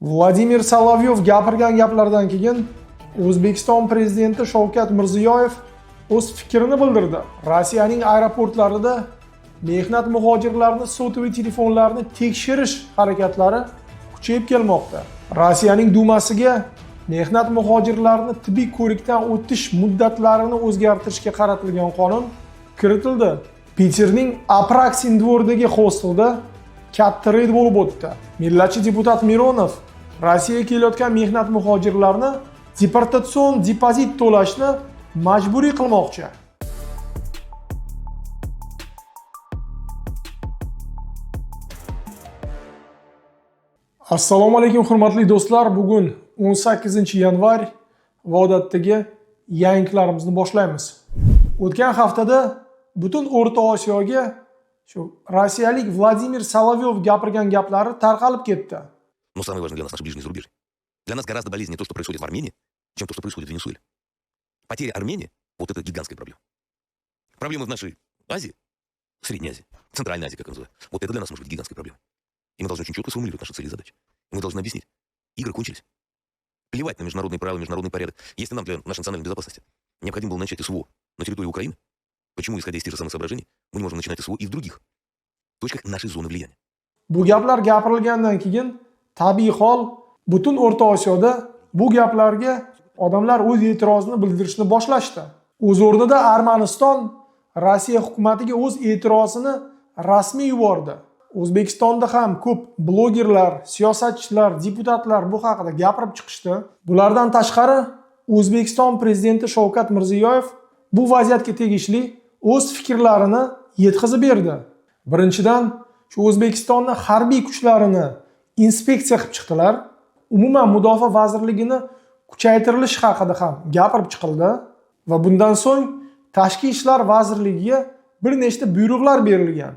Vladimir Solovyov gapirgan gaplardan keyin O'zbekiston prezidenti Shavkat Mirziyoyev o'z fikrini bildirdi. Rossiyaning aeroportlarida mehnat muhojirlarini sotовый telefonlarini tekshirish harakatlari kuchayib kelmoqda. Rossiyaning Dumasiga mehnat muhojirlarini tibbiy ko'rikdan o'tish muddatlarini o'zgartirishga qaratilgan qonun kiritildi. Piterning Apraksin dvordagi hostelda katta reyd bo'lib o'tdi. Millatchi deputat Mironov Rossiyaga kelayotgan mehnat muhojirlarini deportatsion depozit to'lashni majburiy qilmoqchi. Assalomu alaykum, hurmatli do'stlar. Bugun 18-yanvar va odatdagi yangiliklarimizni boshlaymiz. O'tgan haftada butun O'rta Osiyoga shu rossiyalik Vladimir Solovyov gapirgan gaplari tarqalib ketdi. Но самое важное для нас — наше ближнее зарубежье. Для нас гораздо болезненнее то, что происходит в Армении, чем то, что происходит в Венесуэле. Потеря Армении – вот это гигантская проблема. Проблемы в нашей Азии, Средней Азии, Центральной Азии, как ее называют, вот это для нас может быть гигантской проблемой. И мы должны очень четко сформулировать наши цели и задачи. И мы должны объяснить. Игры кончились. Плевать на международные правила, международный порядок. Если нам для нашей национальной безопасности необходимо было начать СВО на территории Украины, почему, исходя из тех же самых соображений, мы не можем начинать СВО и в других точках нашей зоны влияния? Bu gaplar gapirilgandan keyin tabiiy hol butun O'rta Osiyoda bu gaplarga odamlar o'z e'tirozini bildirishni boshlashdi. O'z o'rnida Armaniston Rossiya hukumatiga o'z e'tirozini rasmiy yubordi. O'zbekistonda ham ko'p blogerlar, siyosatchilar, deputatlar bu haqida gapirib chiqishdi. Bulardan tashqari O'zbekiston prezidenti Shavkat Mirziyoyev bu vaziyatga tegishli o'z fikrlarini yetkazib berdi. Birinchidan, shu O'zbekistonni harbiy kuchlarini inspeksiya qilib chiqdilar. Umuman Mudofaa vazirligini kuchaytirilishi haqida ham gapirib chiqildi va bundan so'ng Tashqi ishlar vazirligiga bir nechta buyruqlar berilgan.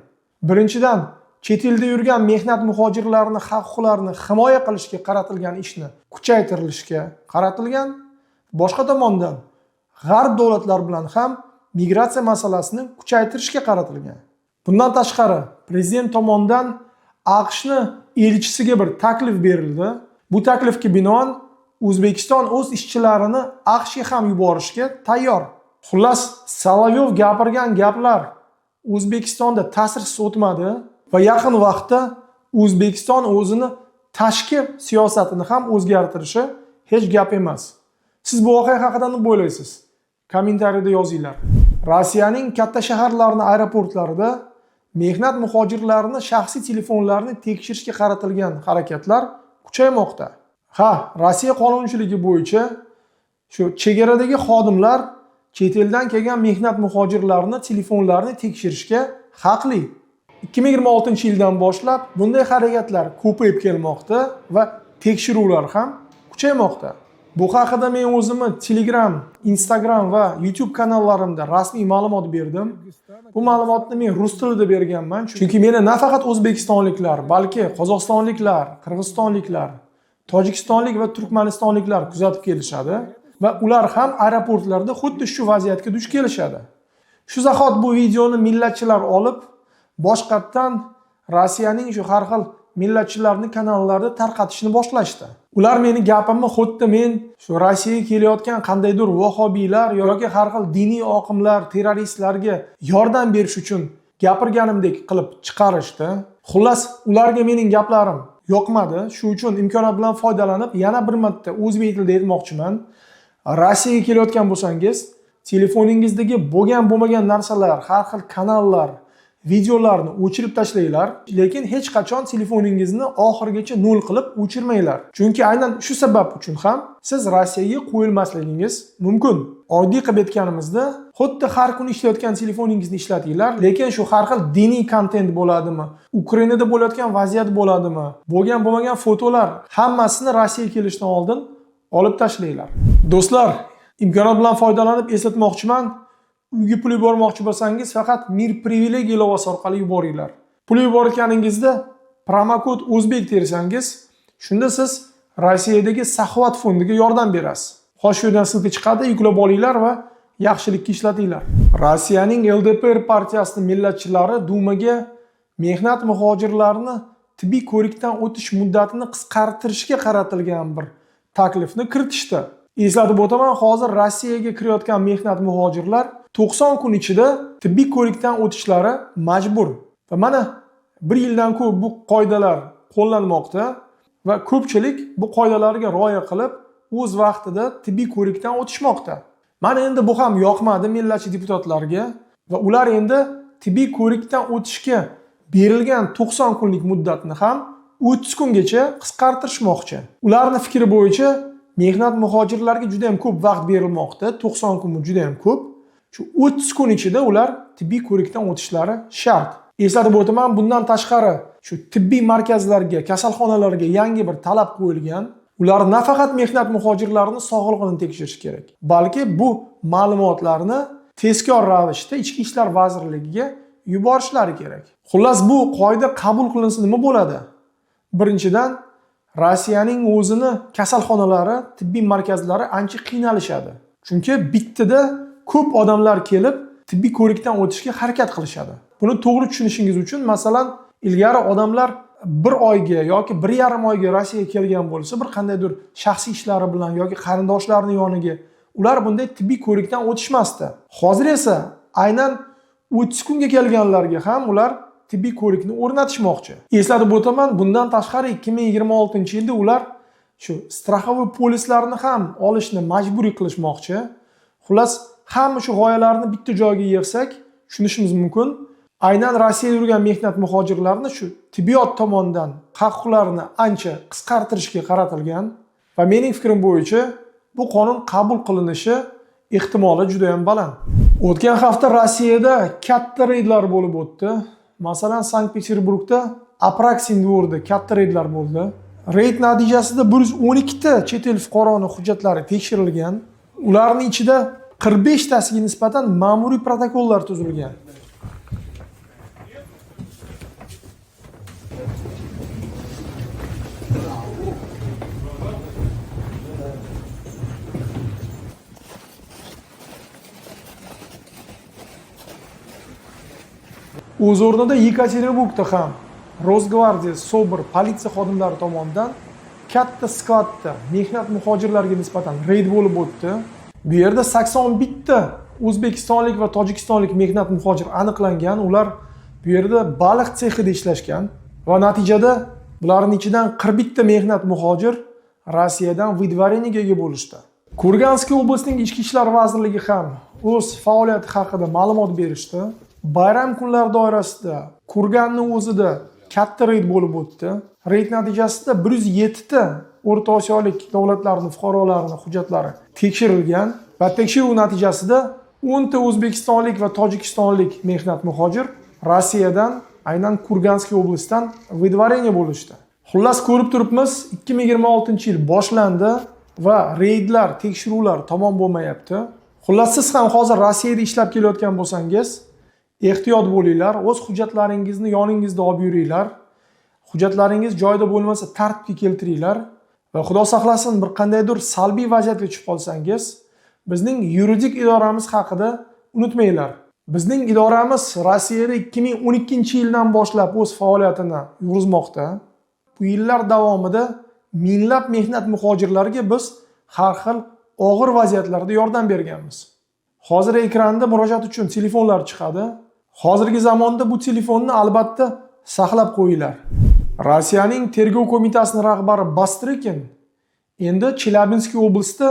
Birinchidan, chet elda yurgan mehnat muhojirlarini haq-huquqlarini himoya qilishga qaratilgan ishni kuchaytirilishga qaratilgan. Boshqa tomondan, g'arb davlatlari bilan ham migratsiya masalasini kuchaytirishga qaratilgan. Bundan tashqari, prezident tomonidan AQShni elchisiga bir taklif berildi. Bu taklifga binoan O'zbekiston o'z ishchilarini AQShga ham yuborishga tayyor. Xullas, Solovyov gapirgan gaplar O'zbekistonda ta'sirsiz o'tmadi va yaqin vaqtda O'zbekiston o'zini tashqi siyosatini ham o'zgartirishi hech gap emas. Siz bu voqea haqida nima o'ylaysiz? Kommentariyada yozinglar. Rossiyaning katta shaharlarini aeroportlarida mehnat muhojirlarini shaxsiy telefonlarini tekshirishga qaratilgan harakatlar kuchaymoqda. Ha, Rossiya qonunchiligi bo'yicha shu chegaradagi xodimlar chet eldan kelgan mehnat muhojirlarini telefonlarini tekshirishga haqli. 2026-yildan boshlab bunday harakatlar ko'payib kelmoqda va tekshiruvlar ham kuchaymoqda. Bu haqida men o'zimni Telegram, Instagram va YouTube kanallarimda rasmiy ma'lumot berdim. Bu ma'lumotni men rus tilida berganman, chunki meni nafaqat o'zbekistonliklar, balki qozog'istonliklar, qirg'izistonliklar, tojikistonlik va turkmanistonliklar kuzatib kelishadi va ular ham aeroportlarda xuddi shu vaziyatga duch kelishadi. Shu zahot bu videoni millatchilar olib, boshqatdan Rossiyaning shu har xil millatchilarning kanallarida tarqatishni boshlashdi. Ular meni gapimni xuddi men shu Rossiyaga kelayotgan qandaydir vahobiylar yoki har xil diniy oqimlar, terroristlarga yordam berish uchun gapirganimdek qilib chiqarishdi. Xullas, ularga mening gaplarim yoqmadi. Shu uchun imkoniyat bilan foydalanib yana bir marta o'zbek tilida aytmoqchiman. Rossiyaga kelayotgan bo'lsangiz, telefoningizdagi bo'lgan bo'lmagan narsalar, har xil kanallar, videolarni o'chirib tashlanglar, lekin hech qachon telefoningizni oxirigacha nol qilib o'chirmanglar. Chunki aynan shu sabab uchun ham siz Rossiyaga qo'yilmasligingiz mumkin. Oddiy qilib aytganimizda, xuddi har kuni ishlayotgan telefoningizni ishlatinglar, lekin shu har xil diniy kontent bo'ladimi, Ukrainada bo'layotgan vaziyat bo'ladimi, bo'lgan bo'lmagan fotolar hammasini Rossiyaga kelishdan oldin olib tashlanglar. Do'stlar, imkoniyat bilan foydalanib eslatmoqchiman. Uyga pul yubormoqchi bo'lsangiz, faqat Mir Privilegiya ilovasi orqali yuboringlar. Pul yuborganingizda promokod o'zbek tersangiz, shunda siz Rossiyadagi Saxovat fondiga yordam berasiz. Xo'sh, shu yerdan ссылка chiqadi, yuklab olinglar va yaxshilikka ishlatinglar. Rossiyaning LDPR partiyasining millatchilari Dumaga mehnat muhojirlarini tibbiy ko'rikdan o'tish muddatini qisqartirishga qaratilgan bir taklifni kiritishdi. Eslatib o'taman, hozir Rossiyaga kirayotgan mehnat muhojirlar 90 kun ichida tibbiy ko'rikdan o'tishlari majbur. Va mana bir yildan ko'p bu qoidalar qo'llanmoqda va ko'pchilik bu qoidalarga rioya qilib, o'z vaqtida tibbiy ko'rikdan o'tishmoqda. Mana endi bu ham yoqmadi millatchi deputatlarga va ular endi tibbiy ko'rikdan o'tishga berilgan 90 kunlik muddatni ham 30 kungacha qisqartirishmoqchi. Ularning fikri bo'yicha mehnat muhojirlarga juda ham ko'p vaqt berilmoqda, 90 kun bu juda ham ko'p. Shu 30 kun ichida ular tibbiy ko'rikdan o'tishlari shart. Eslatib o'taman, bundan tashqari shu tibbiy markazlarga, kasalxonalarga yangi bir talab qo'yilgan. Ular nafaqat mehnat muhojirlarini sog'lig'ini tekshirish kerak, balki bu ma'lumotlarni tezkor ravishda Ichki ishlar vazirligiga yuborishlari kerak. Xullas, bu qoida qabul qilinsa nima bo'ladi? Birinchidan, Rossiyaning o'zini kasalxonalari, tibbiy markazlari ancha qiynalishadi. Chunki bittada ko'p odamlar kelib tibbiy ko'rikdan o'tishga harakat qilishadi. Buni to'g'ri tushunishingiz uchun, masalan, ilgari odamlar bir oyga yoki 1,5 oyga Rossiyaga kelgan bo'lsa, bir qandaydir shaxsiy ishlari bilan yoki qarindoshlarining yoniga, ular bunday tibbiy ko'rikdan o'tishmasdi. Hozir esa aynan 30 kunga kelganlarga ham ular tibbiy ko'rikni o'rnatishmoqchi. Eslatib o'taman, bundan tashqari 2026-yilda ular shu страховой polislarni ham olishni majburiy qilishmoqchi. Xullas, hamma shu g'oyalarni bitta joyga yig'sak, tushunishimiz mumkin. Aynan Rossiyada yurgan mehnat muhojirlarini shu tibbiyot tomonidan haq-huquqlarini ancha qisqartirishga qaratilgan va mening fikrim bo'yicha bu qonun qabul qilinishi ehtimoli juda ham baland. O'tgan hafta Rossiyada katta reydlar bo'lib o'tdi. Masalan, Sankt-Peterburgda Apraksin dvorida katta reydlar bo'ldi. Reyd natijasida 112 ta chet el fuqaroni hujjatlari tekshirilgan. Ularning ichida 45 tasiga nisbatan ma'muriy protokollar tuzilgan. O'z o'rnida Yekaterinburgda ham Rosgvardiya, SOBR, politsiya xodimlari tomonidan katta skladda mehnat muhojirlariga nisbatan reyd bo'lib o'tdi. Bu yerda 81 ta o'zbekistonlik va tojikistonlik mehnat muhojir aniqlangan. Ular bu yerda baliq sexida ishlashgan va natijada bularning ichidan 41 ta mehnat muhojir Rossiyadan выдворение ega bo'lishdi. Kurganskiy oblastining Ichki ishlar vazirligi ham o'z faoliyati haqida ma'lumot berishdi. Bayram kunlari doirasida Kurganning o'zida katta reyd bo'lib o'tdi. Reyd natijasida 107 ta O'rta Osiyolik davlatlarning fuqarolarining hujjatlari tekshirilgan va tekshiruv natijasida 10 ta o'zbekistonlik va tojikistonlik mehnat muhojir Rossiyadan, aynan Kurganskiy oblastdan выдворение bo'lishdi. Xullas, ko'rib turibmiz, 2026-yil boshlandi va reydlar, tekshiruvlar tamom bo'lmayapti. Xullas, siz ham hozir Rossiyada ishlab kelayotgan bo'lsangiz, ehtiyot bo'linglar, o'z hujjatlaringizni yoningizda olib yuringlar. Hujjatlaringiz joyida bo'lmasa tartibga keltiringlar va Xudo saqlasin, bir qandaydir salbiy vaziyatga tushib qolsangiz, bizning yuridik idoramiz haqida unutmanglar. Bizning idoramiz Rossiyada 2012-yildan boshlab o'z faoliyatini yurg'izmoqda. Bu yillar davomida minglab mehnat muhojirlariga biz har xil og'ir vaziyatlarda yordam berganmiz. Hozir ekranda murojaat uchun telefonlar chiqadi. Hozirgi zamonda bu telefonni albatta saqlab qo'yinglar. Rossiyaning tergov qo'mitasining rahbari Bastrikin endi Chelyabinsk oblastida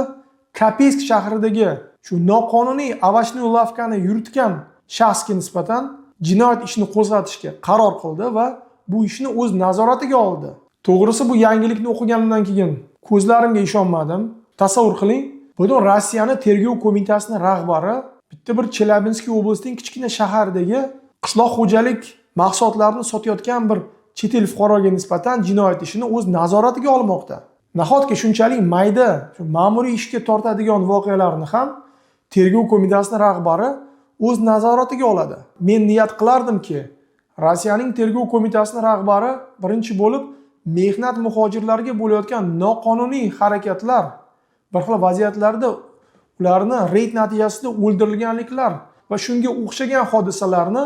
Kopeysk shahridagi shu noqonuniy овощной lavkani yuritgan shaxsga nisbatan jinoyat ishini qo'zg'atishga qaror qildi va bu ishni o'z nazoratiga oldi. To'g'risi, bu yangilikni o'qiganimdan keyin ko'zlarimga ishonmadim. Tasavvur qiling, butun Rossiyani tergov qo'mitasining rahbari bitta bir Chelyabinsk oblastining kichkina shahridagi qishloq xo'jalik mahsulotlarini sotayotgan bir chet el fuqaroga nisbatan jinoyat ishini o'z nazoratiga olmoqda. Nahotki shunchalik mayda, shu ma'muriy ishga tortadigan voqealarni ham tergov qo'mitasining rahbari o'z nazoratiga oladi. Men niyat qilardimki, Rossiyaning tergov qo'mitasining rahbari birinchi bo'lib mehnat muhojirlariga bo'layotgan noqonuniy harakatlar, bir xil vaziyatlarda ularni reyd natijasida o'ldirilganliklar va shunga o'xshagan hodisalarni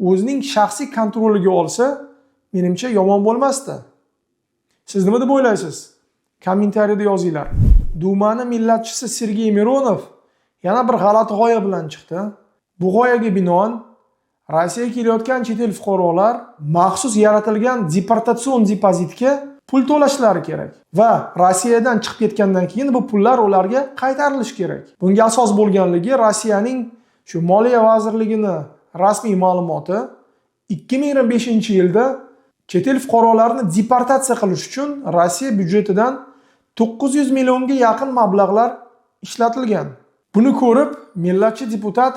o'zining shaxsiy kontroliga olsa, Menimcha, yomon bo'lmasdi. Siz nima deb o'ylaysiz? Kommentariyada yozinglar. Dumani millatchisi Sergey Mironov yana bir g'alati g'oya bilan chiqdi. Bu g'oyaga binoan Rossiyaga kelayotgan chet el fuqarolar maxsus yaratilgan deportatsion depozitga pul to'lashlari kerak va Rossiyadan chiqib ketgandan keyin bu pullar ularga qaytarilishi kerak. Bunga asos bo'lganligi Rossiyaning shu Moliya vazirligini rasmiy ma'lumoti: 2025-yilda chet el fuqarolarini deportatsiya qilish uchun Rossiya byudjetidan 900 millionga yaqin mablag'lar ishlatilgan. Buni ko'rib, millatchi deputat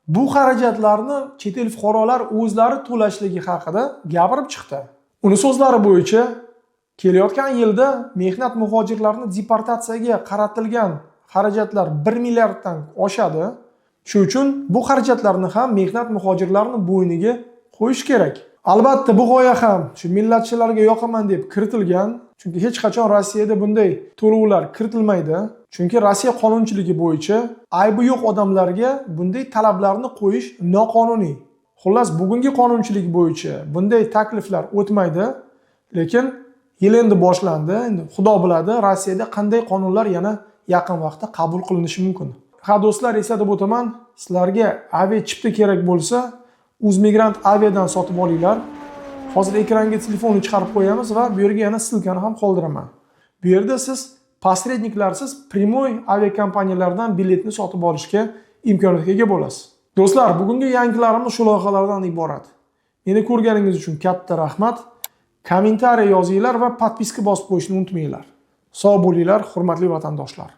bu xarajatlarni chet el fuqarolar o'zlari to'lashligi haqida gapirib chiqdi. Uni so'zlari bo'yicha, kelayotgan yilda mehnat muhojirlarini deportatsiyaga qaratilgan xarajatlar 1 milliarddan oshadi. Shu uchun bu xarajatlarni ham mehnat muhojirlarini bo'yniga qo'yish kerak. Albatta, bu g'oya ham shu millatchilarga yoqaman deb kiritilgan, chunki hech qachon Rossiyada bunday to'lovlar kiritilmaydi. Chunki Rossiya qonunchiligi bo'yicha aybi yo'q odamlarga bunday talablarni qo'yish noqonuniy. Xullas, bugungi qonunchilik bo'yicha bunday takliflar o'tmaydi, lekin yil endi boshlandi. Endi Xudo biladi, Rossiyada qanday qonunlar yana yaqin vaqtda qabul qilinishi mumkin. Ha, do'stlar, eslatib o'taman, sizlarga avia chipta kerak bo'lsa, Uzmigrant aviadan sotib olinglar. Hozir ekranga telefonni chiqarib qo'yamiz va bu yerga yana ссылка ni ham qoldiraman. Bu yerda siz посредник larsiz прямой aviakompaniyalardan biletni sotib olishga imkoniyatga ega bo'lasiz. Do'stlar, bugungi yangiliklarimiz shu loyihalardan iborat. Meni ko'rganingiz uchun katta rahmat. Kommentariy yozinglar va подписка bosib qo'yishni unutmanglar. Sog' bo'linglar, hurmatli vatandoshlar.